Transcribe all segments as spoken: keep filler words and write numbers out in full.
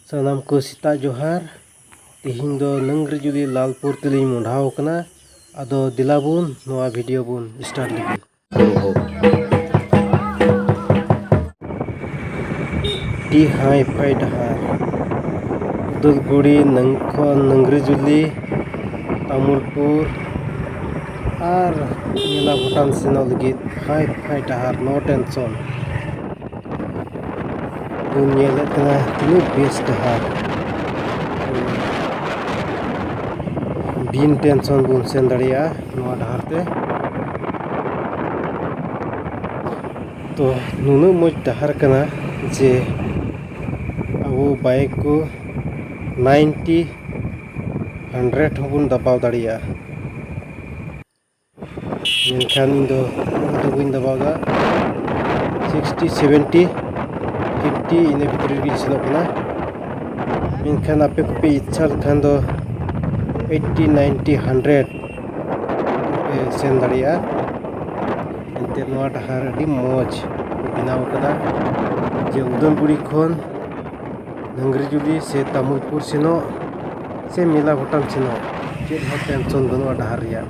ᱥᱟᱱᱟᱢ ᱠᱚ ᱥᱮᱛᱟᱜ ᱡᱚᱦᱟᱨ᱾ ᱛᱮᱦᱮᱧ ᱫᱚ ᱱᱟᱝᱜᱽᱨᱤᱡᱩᱞᱤ ᱞᱟᱞᱯᱩᱨ ᱛᱮᱞᱤᱧ ᱢᱚᱰᱷᱟᱣ ᱠᱟᱱᱟ᱾ ᱟᱫᱚ ᱫᱮᱞᱟ ᱵᱚᱱ ᱱᱚᱣᱟ ᱵᱷᱤᱰᱤᱭᱳ ᱵᱚᱱ ᱥᱴᱟᱨᱴ ᱞᱮᱜᱮ᱾ ᱟᱹᱰᱤ ᱦᱟᱭ ᱯᱷᱟᱭ ᱰᱟᱦᱟᱨ, ᱩᱫᱟᱞᱜᱩᱲᱤ ᱱᱟᱝ-, ᱠᱷᱚᱱ ᱱᱟᱝᱜᱽᱨᱤᱡᱩᱞᱤ, ᱛᱟᱢᱩᱞᱯᱩᱨ ᱟᱨ ᱢᱮᱞᱟ ᱵᱷᱩᱴᱟᱱ ᱥᱮᱱᱚᱜ ᱞᱟᱹᱜᱤᱫ ᱦᱟᱭ ᱯᱷᱟᱭ ᱰᱟᱦᱟᱨ, no tension᱾ ᱵᱚᱱ ᱧᱮᱞᱮᱫ ᱠᱟᱱᱟ ᱛᱤᱱᱟᱹᱜ ᱵᱮᱥ ᱰᱟᱦᱟᱨ᱾ ᱵᱤᱱ ᱴᱮᱱᱥᱚᱱ ᱵᱚᱱ ᱥᱮᱱ ᱫᱟᱲᱮᱭᱟᱜᱼᱟ ᱱᱚᱣᱟ ᱰᱟᱦᱟᱨ ᱛᱮ᱾ ᱛᱚ, ᱱᱩᱱᱟᱹᱜ ᱢᱚᱡᱽ ᱰᱟᱦᱟᱨ ᱠᱟᱱᱟ ᱡᱮ ᱟᱵᱚ ᱵᱟᱭᱤᱠ ᱠᱚ ᱱᱟᱭᱤᱱᱴᱤ, ᱦᱟᱱᱰᱨᱮᱰ ᱦᱚᱸᱵᱚᱱ ᱫᱟᱵᱟᱣ ᱫᱟᱲᱮᱭᱟᱜᱼᱟ᱾ ᱢᱮᱱᱠᱷᱟᱱ ᱤᱧ ᱫᱚ ᱩᱱᱟᱹᱜ ᱫᱚ ᱵᱟᱹᱧ ᱫᱟᱵᱟᱣ ᱮᱫᱟ, ᱥᱤᱠᱥᱴᱤ, ᱥᱮᱵᱷᱮᱱᱴᱤ, ᱯᱷᱤᱯᱴᱤ ᱤᱱᱟᱹ ᱵᱷᱤᱛᱨᱤ ᱨᱮᱜᱮᱧ ᱥᱮᱱᱚᱜ ᱠᱟᱱᱟ᱾ ᱢᱮᱱᱠᱷᱟᱱ ᱟᱯᱮ ᱠᱚᱯᱮ ᱤᱪᱪᱷᱟ ᱞᱮᱠᱷᱟᱱ ᱫᱚ ᱮᱭᱤᱴᱴᱤ, ᱱᱟᱭᱤᱱᱴᱤ, ᱦᱟᱱᱰᱨᱮᱰ ᱯᱮ ᱥᱮᱱ ᱫᱟᱲᱮᱭᱟᱜᱼᱟ᱾ ᱮᱱᱛᱮ ᱱᱚᱣᱟ ᱰᱟᱦᱟᱨ ᱟᱹᱰᱤ ᱢᱚᱡᱽ ᱠᱚ ᱵᱮᱱᱟᱣ ᱠᱟᱫᱟ, ᱡᱮ ᱩᱫᱟᱞᱜᱩᱲᱤ ᱠᱷᱚᱱ ᱱᱟᱝᱜᱽᱨᱤᱡᱩᱞᱤ ᱥᱮ ᱛᱟᱢᱩᱞᱯᱩᱨ ᱥᱮᱱᱚᱜ ᱥᱮ ᱢᱮᱞᱟ ᱵᱷᱩᱴᱟᱱ ᱥᱮᱱᱚᱜ, ᱪᱮᱫ ᱦᱚᱸ ᱴᱮᱱᱥᱚᱱ ᱵᱟᱹᱱᱩᱜᱼᱟ ᱰᱟᱦᱟᱨ ᱨᱮᱭᱟᱜ᱾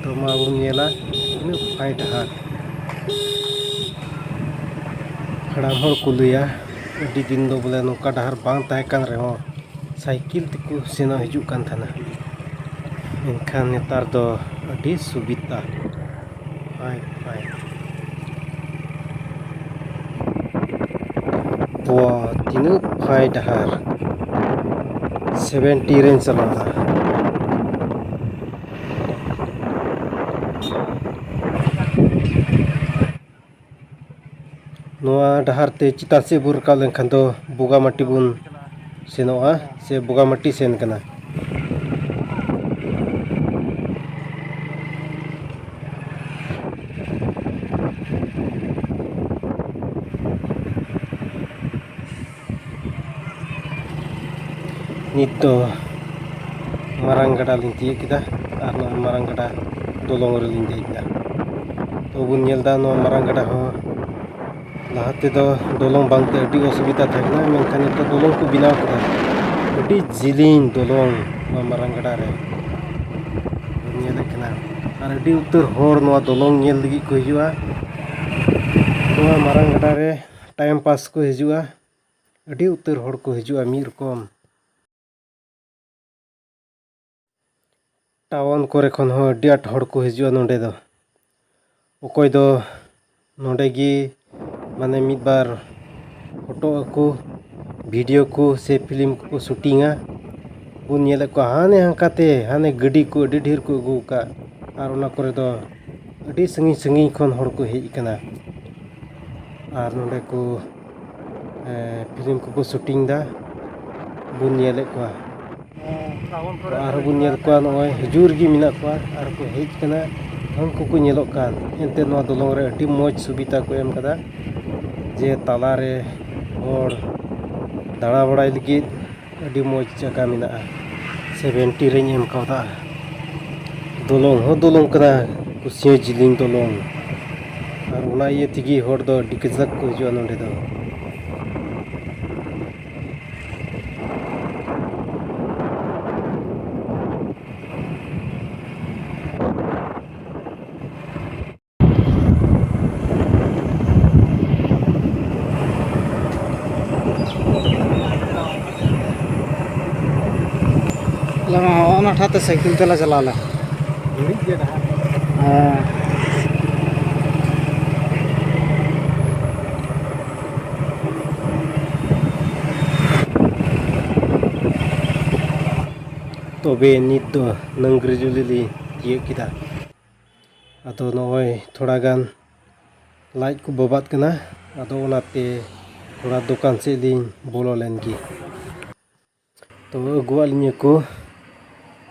ᱛᱚ ᱢᱟ ᱵᱚᱱ ᱧᱮᱞᱟ ᱛᱤᱱᱟᱹᱜ ᱯᱷᱟᱭ ᱰᱟᱦᱟᱨ᱾ ᱦᱟᱲᱟᱢ ᱦᱚᱲ ᱠᱚ ᱞᱟᱹᱭᱟ, ᱟᱹᱰᱤ ᱫᱤᱱ ᱫᱚ ᱵᱚᱞᱮ ᱱᱚᱝᱠᱟ ᱰᱟᱦᱟᱨ ᱵᱟᱝ ᱛᱟᱦᱮᱸ ᱠᱟᱱ ᱨᱮᱦᱚᱸ ᱥᱟᱭᱠᱮᱞ ᱛᱮᱠᱚ ᱥᱮᱱᱚᱜ ᱦᱤᱡᱩᱜ ᱠᱟᱱ ᱛᱟᱦᱮᱱᱟ, ᱢᱮᱱᱠᱷᱟᱱ ᱱᱮᱛᱟᱨ ᱫᱚ ᱟᱹᱰᱤ ᱥᱩᱵᱤᱫᱷᱟ᱾ ᱯᱷᱟᱭ ᱯᱷᱟᱭ᱾ ᱵᱟ, ᱛᱤᱱᱟᱹᱜ ᱯᱷᱟᱭ ᱰᱟᱦᱟᱨ᱾ ᱥᱮᱵᱷᱮᱱᱴᱤ ᱨᱮᱧ ᱪᱟᱞᱟᱣᱫᱟ᱾ ᱱᱚᱣᱟ ᱰᱟᱦᱟᱨ ᱛᱮ ᱪᱮᱛᱟᱱ ᱥᱮᱫ ᱵᱚᱱ ᱨᱟᱠᱟᱵ ᱞᱮᱱᱠᱷᱟᱱ ᱫᱚ ᱵᱚᱜᱟᱢᱟᱴᱤ ᱵᱚᱱ ᱥᱮᱱᱚᱜᱼᱟ, ᱥᱮ ᱵᱚᱜᱟᱢᱟᱴᱤ ᱥᱮᱱ ᱠᱟᱱᱟ᱾ ᱱᱤᱛ ᱫᱚ ᱢᱟᱨᱟᱝ ᱜᱟᱰᱟ ᱞᱤᱧ ᱛᱤᱭᱳᱜ ᱠᱮᱫᱟ ᱟᱨ ᱱᱚᱣᱟ ᱢᱟᱨᱟᱝ ᱜᱟᱰᱟ ᱫᱚᱞᱚᱝ ᱨᱮᱞᱤᱧ ᱫᱮᱡ ᱮᱱᱟ᱾ ᱛᱚ ᱵᱚᱱ ᱧᱮᱞ ᱮᱫᱟ ᱱᱚᱣᱟ ᱢᱟᱨᱟᱝ ᱜᱟᱰᱟ ᱦᱚᱸ ᱞᱟᱦᱟ ᱛᱮᱫᱚ ᱫᱚᱞᱚᱝ ᱵᱟᱝᱛᱮ ᱟᱹᱰᱤ ᱚᱥᱩᱵᱤᱫᱟ ᱛᱟᱦᱮᱸ ᱠᱟᱱᱟ, ᱢᱮᱱᱠᱷᱟᱱ ᱱᱤᱛᱚᱜ ᱫᱚᱞᱚᱝ ᱠᱚ ᱵᱮᱱᱟᱣ ᱠᱮᱫᱟ᱾ ᱟᱹᱰᱤ ᱡᱤᱞᱤᱧ ᱫᱚᱞᱚᱝ ᱱᱚᱣᱟ ᱢᱟᱨᱟᱝ ᱜᱟᱰᱟ ᱨᱮ ᱧᱮᱞᱮᱫ ᱠᱟᱱᱟ᱾ ᱟᱨ ᱟᱹᱰᱤ ᱩᱛᱟᱹᱨ ᱦᱚᱲ ᱱᱚᱣᱟ ᱫᱚᱞᱚᱝ ᱧᱮᱞ ᱞᱟᱹᱜᱤᱫ ᱠᱚ ᱦᱤᱡᱩᱜᱼᱟ᱾ ᱱᱚᱣᱟ ᱢᱟᱨᱟᱝ ᱜᱟᱰᱟ ᱨᱮ ᱴᱟᱭᱤᱢ ᱯᱟᱥ ᱠᱚ ᱦᱤᱡᱩᱜᱼᱟ᱾ ᱟᱹᱰᱤ ᱩᱛᱟᱹᱨ ᱦᱚᱲ ᱠᱚ ᱦᱤᱡᱩᱜᱼᱟ ᱢᱤᱫ ᱨᱚᱠᱚᱢ᱾ ᱴᱟᱣᱩᱱ ᱠᱚᱨᱮ ᱠᱷᱚᱱ ᱦᱚᱸ ᱟᱹᱰᱤ ᱟᱸᱴ ᱦᱚᱲ ᱠᱚ ᱦᱤᱡᱩᱜᱼᱟ ᱱᱚᱰᱮ ᱫᱚ᱾ ᱚᱠᱚᱭ ᱫᱚ ᱱᱚᱰᱮ ᱜᱮ ᱢᱟᱱᱮ ᱢᱤᱫ ᱵᱟᱨ ᱯᱷᱳᱴᱳ ᱟᱠᱚ, ᱵᱷᱤᱰᱤᱭᱳ ᱠᱚ ᱥᱮ ᱯᱷᱤᱞᱢ ᱠᱚᱠᱚ ᱥᱩᱴᱤᱝᱟ᱾ ᱵᱚᱱ ᱧᱮᱞᱮᱫ ᱠᱚᱣᱟ ᱦᱟᱱᱮ ᱦᱟᱱᱠᱟᱛᱮ, ᱦᱟᱱᱮ ᱜᱟᱹᱰᱤ ᱠᱚ ᱟᱹᱰᱤ ᱰᱷᱮᱨ ᱠᱚ ᱟᱹᱜᱩ ᱟᱠᱟᱫ, ᱟᱨ ᱚᱱᱟ ᱠᱚᱨᱮ ᱫᱚ ᱟᱹᱰᱤ ᱥᱟᱺᱜᱤᱧ ᱥᱟᱺᱜᱤᱧ ᱠᱷᱚᱱ ᱦᱚᱲ ᱠᱚ ᱦᱮᱡ ᱟᱠᱟᱱᱟ᱾ ᱟᱨ ᱱᱚᱰᱮ ᱠᱚ, ᱮ, ᱯᱷᱤᱞᱢ ᱠᱚᱠᱚ ᱥᱩᱴᱤᱝ ᱫᱟ, ᱵᱚᱱ ᱧᱮᱞᱮᱫ ᱠᱚᱣᱟ᱾ ᱟᱨᱦᱚᱸ ᱵᱚᱱ ᱧᱮᱞ ᱠᱚᱣᱟ, ᱱᱚᱜᱼᱚᱭ ᱦᱤᱡᱩᱜ ᱨᱮᱜᱮ ᱢᱮᱱᱟᱜ ᱠᱚᱣᱟ ᱟᱨ ᱠᱚ ᱦᱮᱡ ᱠᱟᱱᱟ᱾ ᱩᱱᱠᱩ ᱠᱚ ᱧᱮᱞᱚᱜ ᱠᱟᱱ, ᱮᱱᱛᱮ ᱱᱚᱣᱟ ᱫᱚᱞᱚᱝ ᱨᱮ ᱟᱹᱰᱤ ᱢᱚᱡᱽ ᱥᱩᱵᱤᱫᱷᱟ ᱠᱚ ᱮᱢ ᱠᱟᱫᱟ, ᱡᱮ ᱛᱟᱞᱟᱨᱮ ᱦᱚᱲ ᱫᱟᱬᱟ ᱵᱟᱲᱟᱭ ᱞᱟᱹᱜᱤᱫ ᱟᱹᱰᱤ ᱢᱚᱡᱽ ᱡᱟᱭᱜᱟ ᱢᱮᱱᱟᱜᱼᱟ᱾ ᱥᱮᱵᱷᱮᱱᱴᱤ ᱨᱮᱧ ᱮᱢ ᱠᱟᱣᱫᱟ᱾ ᱫᱚᱞᱚᱝ ᱦᱚᱸ ᱫᱚᱞᱚᱝ ᱠᱟᱱᱟ, ᱠᱩᱥᱭᱟᱹ ᱡᱤᱞᱤᱧ ᱫᱚᱞᱚᱝ, ᱟᱨ ᱚᱱᱟ ᱤᱭᱟᱹ ᱛᱮᱜᱮ ᱦᱚᱲ ᱫᱚ ᱟᱹᱰᱤ ᱠᱟᱡᱟᱠ ᱠᱚ ᱦᱤᱡᱩᱜᱼᱟ ᱱᱚᱸᱰᱮ ᱫᱚ᱾ ᱟᱞᱮ ᱢᱟ ᱦᱚᱸᱜᱼᱚ ᱱᱟ ᱴᱷᱟᱶ ᱛᱮ ᱥᱟᱭᱠᱮᱞ ᱛᱮᱞᱮ ᱪᱟᱞᱟᱣ ᱞᱮᱱ᱾ ᱜᱷᱩᱲᱤᱡ ᱜᱮ ᱰᱟᱦᱟᱨ᱾ ᱦᱮᱸ᱾ ᱛᱚᱵᱮ ᱱᱤᱛ ᱫᱚ ᱱᱟᱝᱜᱽᱨᱤᱡᱩᱞᱤ ᱞᱤᱧ ᱛᱤᱭᱳᱜ ᱠᱮᱫᱟ᱾ ᱟᱫᱚ ᱱᱚᱜᱼᱚᱭ ᱛᱷᱚᱲᱟ ᱜᱟᱱ ᱞᱟᱡ ᱠᱚ ᱵᱟᱵᱟᱫ ᱠᱟᱱᱟ, ᱟᱫᱚ ᱚᱱᱟᱛᱮ ᱛᱷᱚᱲᱟ ᱫᱚᱠᱟᱱ ᱥᱮᱫ ᱞᱤᱧ ᱵᱚᱞᱚ ᱞᱮᱱ ᱜᱮ᱾ ᱛᱚ ᱟᱹᱜᱩᱣᱟᱜ ᱞᱤᱧᱟᱹ ᱠᱚ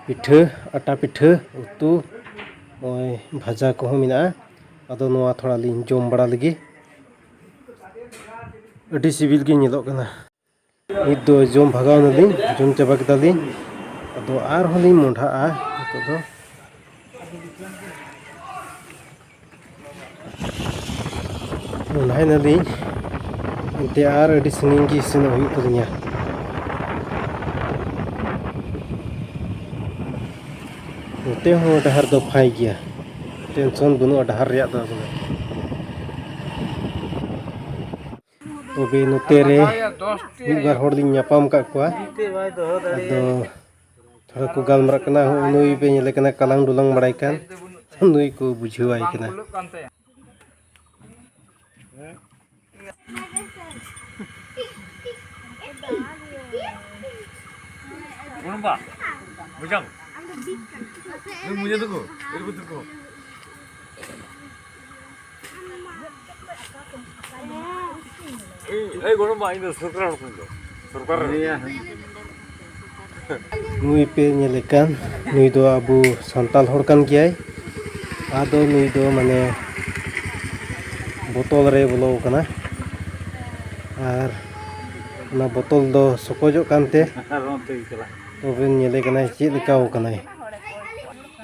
ᱯᱤᱴᱷᱟᱹ, ᱟᱴᱟ ᱯᱤᱴᱷᱟᱹ, ᱩᱛᱩ, ᱱᱚᱜᱼᱚᱭ ᱵᱷᱟᱡᱟ ᱠᱚᱦᱚᱸ ᱢᱮᱱᱟᱜᱼᱟ᱾ ᱟᱫᱚ ᱱᱚᱣᱟ ᱛᱷᱚᱲᱟ ᱞᱤᱧ ᱡᱚᱢ ᱵᱟᱲᱟ ᱞᱮᱜᱮ᱾ ᱟᱹᱰᱤ ᱥᱤᱵᱤᱞ ᱜᱮ ᱧᱮᱞᱚᱜ ᱠᱟᱱᱟ᱾ ᱱᱤᱛ ᱫᱚ ᱡᱚᱢ ᱵᱷᱟᱜᱟᱣ ᱱᱟᱞᱤᱧ, ᱡᱚᱢ ᱪᱟᱵᱟ ᱠᱮᱫᱟᱞᱤᱧ᱾ ᱟᱫᱚ ᱟᱨᱦᱚᱸ ᱞᱤᱧ ᱢᱚᱸᱰᱷᱟᱜᱼᱟ ᱱᱤᱛᱚᱜ ᱫᱚ᱾ ᱚᱱᱟᱭ ᱱᱟᱞᱤᱧ ᱮᱱᱛᱮ ᱟᱨ ᱟᱹᱰᱤ ᱥᱟᱺᱜᱤᱧ ᱜᱮ ᱥᱮᱱᱚᱜ ᱦᱩᱭᱩᱜ ᱛᱟᱹᱞᱤᱧᱟ᱾ ᱱᱚᱛᱮ ᱦᱚᱸ ᱰᱟᱦᱟᱨ ᱫᱚ ᱯᱷᱟᱭ ᱜᱮᱭᱟ, ᱴᱮᱱᱥᱚᱱ ᱵᱟᱹᱱᱩᱜᱼᱟ ᱰᱟᱦᱟᱨ ᱨᱮᱭᱟᱜ ᱫᱚ᱾ ᱛᱚᱵᱮ ᱱᱚᱛᱮ ᱨᱮ ᱢᱤᱫ ᱵᱟᱨ ᱦᱚᱲ ᱞᱤᱧ ᱧᱟᱯᱟᱢ ᱟᱠᱟᱫ ᱠᱚᱣᱟ, ᱟᱫᱚ ᱛᱷᱚᱲᱟ ᱠᱚ ᱜᱟᱞᱢᱟᱨᱟᱜ ᱠᱟᱱᱟ᱾ ᱦᱚᱸᱜᱼᱚ ᱱᱩᱭ ᱯᱮ ᱧᱮᱞᱮ ᱠᱟᱱᱟ, ᱠᱟᱞᱟᱝ ᱰᱚᱞᱟᱝ ᱵᱟᱲᱟᱭ ᱠᱟᱱ, ᱱᱩᱭ ᱠᱚ ᱵᱩᱡᱷᱟᱹᱣᱟᱭ ᱠᱟᱱᱟ᱾ ᱜᱚᱲᱚᱢᱵᱟ, ᱵᱩᱡᱷᱟᱹᱣ? ᱱᱩᱭ ᱢᱩᱡᱷᱟᱹᱣ ᱛᱟᱠᱚ, ᱮᱨ ᱠᱚ ᱛᱟᱠᱚ᱾ ᱮᱭ, ᱮᱭ ᱜᱚᱲᱚᱢᱵᱟ, ᱤᱧ ᱫᱚ ᱥᱚᱨᱠᱟᱨ ᱦᱚᱲ ᱠᱟᱹᱱᱟᱹᱧ ᱫᱚ᱾ ᱥᱚᱨᱠᱟᱨ ᱨᱮ᱾ ᱱᱩᱭ ᱯᱮ ᱧᱮᱞᱮ ᱠᱟᱱ, ᱱᱩᱭ ᱫᱚ ᱟᱵᱚ ᱥᱟᱱᱛᱟᱲ ᱦᱚᱲ ᱠᱟᱱ ᱜᱮᱭᱟᱭ᱾ ᱟᱫᱚ ᱱᱩᱭ ᱫᱚ ᱢᱟᱱᱮ ᱵᱚᱛᱚᱞ ᱨᱮ ᱵᱚᱞᱚ ᱟᱠᱟᱱᱟ, ᱟᱨ ᱚᱱᱟ ᱵᱚᱛᱚᱞ ᱫᱚ ᱥᱚᱠᱚᱡᱚᱜ ᱠᱟᱱᱛᱮ ᱛᱚᱵᱮ ᱧᱮᱞᱮ ᱠᱟᱱᱟᱭ ᱪᱮᱫ ᱞᱮᱠᱟᱣ ᱠᱟᱱᱟᱭ᱾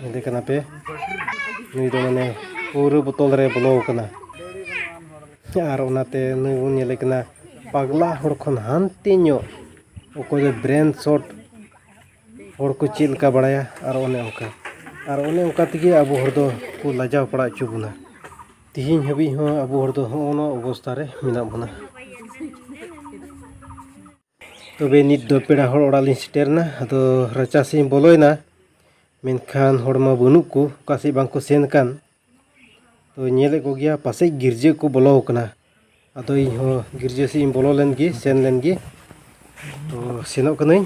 ᱧᱮᱞᱮ ᱠᱟᱱᱟ ᱯᱮ, ᱱᱩᱭ ᱫᱚ ᱢᱟᱱᱮ ᱯᱩᱨᱟᱹ ᱵᱚᱛᱚᱞ ᱨᱮ ᱵᱚᱞᱚ ᱟᱠᱟᱱᱟ᱾ ᱟᱨ ᱚᱱᱟᱛᱮ ᱱᱩᱭ ᱵᱚᱱ ᱧᱮᱞᱮ ᱠᱟᱱᱟ ᱯᱟᱜᱽᱞᱟ ᱦᱚᱲ ᱠᱷᱚᱱ ᱦᱟᱱᱛᱮ ᱧᱚᱜ, ᱚᱠᱚᱭ ᱫᱚ ᱵᱨᱮᱱ ᱥᱚᱴ ᱦᱚᱲ ᱠᱚ ᱪᱮᱫ ᱞᱮᱠᱟ ᱵᱟᱲᱟᱭᱟ, ᱟᱨ ᱚᱱᱮ ᱚᱱᱠᱟ, ᱟᱨ ᱚᱱᱮ ᱚᱱᱠᱟ ᱛᱮᱜᱮ ᱟᱵᱚ ᱦᱚᱲ ᱫᱚ ᱠᱚ ᱞᱟᱡᱟᱣ ᱯᱟᱲᱟ ᱦᱚᱪᱚ ᱵᱚᱱᱟ᱾ ᱛᱮᱦᱮᱧ ᱦᱟᱹᱵᱤᱡ ᱦᱚᱸ ᱟᱵᱚ ᱦᱚᱲ ᱫᱚ ᱦᱚᱸᱜᱼᱚ ᱱᱚᱣᱟ ᱚᱵᱚᱥᱛᱷᱟ ᱨᱮ ᱢᱮᱱᱟᱜ ᱵᱚᱱᱟ᱾ ᱛᱚᱵᱮ ᱱᱤᱛ ᱫᱚ ᱯᱮᱲᱟ ᱦᱚᱲ ᱚᱲᱟᱜ ᱞᱤᱧ ᱥᱮᱴᱮᱨ ᱮᱱᱟ᱾ ᱟᱫᱚ ᱨᱟᱪᱟ ᱥᱮᱫ ᱤᱧ ᱵᱚᱞᱚᱭᱮᱱᱟ, ᱢᱮᱱᱠᱷᱟᱱ ᱦᱚᱲ ᱢᱟ ᱵᱟᱹᱱᱩᱜ ᱠᱚ, ᱚᱠᱟ ᱥᱮᱫ ᱵᱟᱝ ᱠᱚ ᱥᱮᱱ ᱟᱠᱟᱱ᱾ ᱛᱚ ᱧᱮᱞᱮᱫ ᱠᱚᱜᱮᱭᱟ, ᱯᱟᱥᱮᱡ ᱜᱤᱨᱡᱟᱹ ᱠᱚ ᱵᱚᱞᱚ ᱟᱠᱟᱱᱟ᱾ ᱟᱫᱚ ᱤᱧ ᱦᱚᱸ ᱜᱤᱨᱡᱟᱹ ᱥᱮᱫ ᱤᱧ ᱵᱚᱞᱚ ᱞᱮᱱ ᱜᱮ, ᱥᱮᱱ ᱞᱮᱱ ᱜᱮ᱾ ᱛᱚ ᱥᱮᱱᱚᱜ ᱠᱟᱹᱱᱟᱹᱧ᱾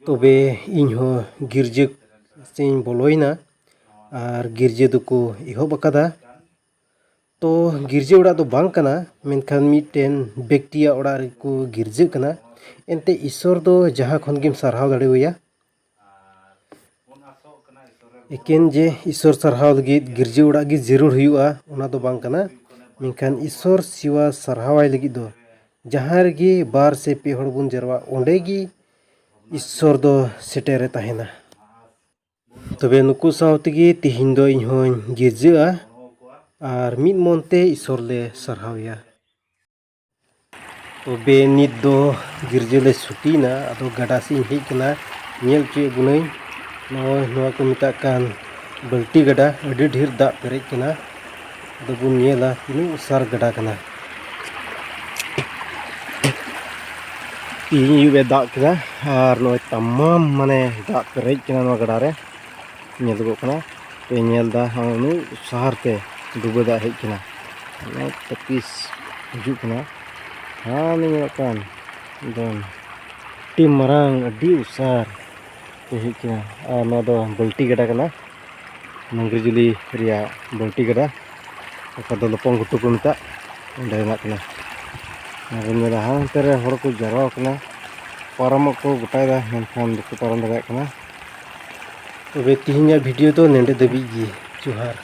ᱛᱚᱵᱮ ᱤᱧ ᱦᱚᱸ ᱜᱤᱨᱡᱟᱹ ᱥᱮᱫ ᱤᱧ ᱵᱚᱞᱚᱭᱮᱱᱟ, ᱟᱨ ᱜᱤᱨᱡᱟᱹ ᱫᱚᱠᱚ ᱮᱦᱚᱵ ᱟᱠᱟᱫᱟ᱾ ᱛᱚ ᱜᱤᱨᱡᱟᱹ ᱚᱲᱟᱜ ᱫᱚ ᱵᱟᱝ ᱠᱟᱱᱟ, ᱢᱮᱱᱠᱷᱟᱱ ᱢᱤᱫᱴᱮᱱ ᱵᱮᱠᱛᱤᱭᱟᱜ ᱚᱲᱟᱜ ᱨᱮᱠᱚ ᱜᱤᱨᱡᱟᱹᱜ ᱠᱟᱱᱟ᱾ ᱮᱱᱛᱮ ᱤᱥᱥᱚᱨ ᱫᱚ ᱡᱟᱦᱟᱸ ᱠᱷᱚᱱ ᱜᱮᱢ ᱥᱟᱨᱦᱟᱣ ᱫᱟᱲᱮᱣᱟᱭᱟ᱾ ᱮᱠᱮᱱ ᱡᱮ ᱤᱥᱥᱚᱨ ᱥᱟᱨᱦᱟᱣ ᱞᱟᱹᱜᱤᱫ ᱜᱤᱨᱡᱟᱹ ᱚᱲᱟᱜ ᱜᱮ ᱡᱟᱹᱨᱩᱲ ᱦᱩᱭᱩᱜᱼᱟ, ᱚᱱᱟ ᱫᱚ ᱵᱟᱝ ᱠᱟᱱᱟ᱾ ᱢᱮᱱᱠᱷᱟᱱ ᱤᱥᱥᱚᱨ ᱥᱮᱵᱟ ᱥᱟᱨᱦᱟᱣᱟᱭ ᱞᱟᱹᱜᱤᱫ ᱫᱚ ᱡᱟᱦᱟᱸ ᱨᱮᱜᱮ ᱵᱟᱨ ᱥᱮ ᱯᱮ ᱦᱚᱲ ᱵᱚᱱ ᱡᱟᱨᱣᱟᱜ, ᱚᱸᱰᱮ ᱜᱮ ᱤᱥᱥᱚᱨ ᱫᱚ ᱥᱮᱴᱮᱨᱮ ᱛᱟᱦᱮᱱᱟ᱾ ᱛᱚᱵᱮ ᱱᱩᱠᱩ ᱥᱟᱶ ᱛᱮᱜᱮ ᱛᱤᱦᱤᱧ ᱫᱚ ᱤᱧ ᱦᱚᱸᱧ ᱜᱤᱨᱡᱟᱹᱜᱼᱟ ᱟᱨ ᱢᱤᱫ ᱢᱚᱱ ᱛᱮ ᱤᱥᱚᱨ ᱞᱮ ᱥᱟᱨᱦᱟᱣᱮᱭᱟ᱾ ᱛᱚᱵᱮ ᱱᱤᱛ ᱫᱚ ᱜᱤᱨᱡᱟᱹ ᱞᱮ ᱪᱷᱩᱴᱤᱭᱮᱱᱟ, ᱟᱫᱚ ᱜᱟᱰᱟ ᱥᱮᱫ ᱤᱧ ᱦᱮᱡ ᱠᱟᱱᱟ᱾ ᱧᱮᱞ ᱦᱚᱪᱚᱭᱮᱫ ᱵᱚᱱᱟᱹᱧ, ᱱᱚᱜᱼᱚᱭ ᱱᱚᱣᱟ ᱠᱚ ᱢᱮᱛᱟᱜ ᱠᱟᱱ ᱵᱟᱹᱞᱴᱤ ᱜᱟᱰᱟ, ᱟᱹᱰᱤ ᱰᱷᱮᱨ ᱫᱟᱜ ᱯᱮᱨᱮᱡ ᱠᱟᱱᱟ᱾ ᱟᱫᱚ ᱵᱚᱱ ᱧᱮᱞᱟ ᱛᱤᱱᱟᱹᱜ ᱩᱥᱟᱨ ᱜᱟᱰᱟ ᱠᱟᱱᱟ᱾ ᱛᱤᱦᱤᱧ ᱟᱹᱭᱩᱵ ᱮ ᱫᱟᱜ ᱠᱮᱫᱟ ᱟᱨ ᱱᱚᱜᱼᱚᱭ ᱛᱟᱢᱟᱢ ᱢᱟᱱᱮ ᱫᱟᱜ ᱯᱮᱨᱮᱡ ᱠᱟᱱᱟ ᱱᱚᱣᱟ ᱜᱟᱰᱟ ᱨᱮ᱾ ᱧᱮᱞᱚᱜᱚᱜ ᱠᱟᱱᱟ᱾ ᱯᱮ ᱧᱮᱞ ᱮᱫᱟ, ᱦᱚᱸ, ᱩᱱᱟᱹᱜ ᱥᱟᱦᱟᱨ ᱛᱮ ᱰᱩᱵᱟᱹ ᱫᱟᱜ ᱦᱮᱡ ᱠᱟᱱᱟ᱾ ᱚᱱᱟ ᱛᱟᱹᱯᱤᱥ ᱦᱤᱡᱩᱜ ᱠᱟᱱᱟ᱾ ᱦᱟᱱᱮ ᱧᱮᱞᱚᱜ ᱠᱟᱱ ᱮᱠᱫᱚᱢ ᱟᱹᱰᱤ ᱢᱟᱨᱟᱝ, ᱟᱹᱰᱤ ᱩᱥᱟᱨ ᱛᱮ ᱦᱮᱡ ᱠᱟᱱᱟ᱾ ᱟᱨ ᱱᱚᱣᱟ ᱫᱚ ᱵᱟᱹᱞᱴᱤ ᱜᱟᱰᱟ ᱠᱟᱱᱟ, ᱢᱟᱝᱜᱽᱨᱤᱡᱩᱞᱤ ᱨᱮᱭᱟᱜ ᱵᱟᱹᱞᱴᱤ ᱜᱟᱰᱟ, ᱚᱠᱟ ᱫᱚ ᱞᱚᱯᱚᱝ ᱜᱷᱩᱴᱩ ᱠᱚ ᱢᱮᱛᱟᱜ, ᱚᱸᱰᱮ ᱦᱮᱱᱟᱜ ᱠᱟᱱᱟ᱾ ᱟᱨ ᱧᱮᱞᱟ ᱦᱟᱱᱛᱮ ᱨᱮ ᱦᱚᱲ ᱠᱚ ᱡᱟᱨᱣᱟ ᱠᱟᱱᱟ, ᱯᱟᱨᱚᱢᱚᱜ ᱠᱚ ᱜᱚᱴᱟᱭᱮᱫᱟ, ᱢᱮᱱᱠᱷᱟᱱ ᱵᱟᱠᱚ ᱯᱟᱨᱚᱢ ᱫᱟᱲᱮᱭᱟᱜ ᱠᱟᱱᱟ᱾ ᱛᱚᱵᱮ ᱛᱤᱦᱤᱧᱟᱜ ᱵᱷᱤᱰᱤᱭᱳ ᱫᱚ ᱱᱚᱰᱮ ᱫᱷᱟᱹᱵᱤᱡ ᱜᱮ᱾ ᱡᱚᱦᱟᱨ᱾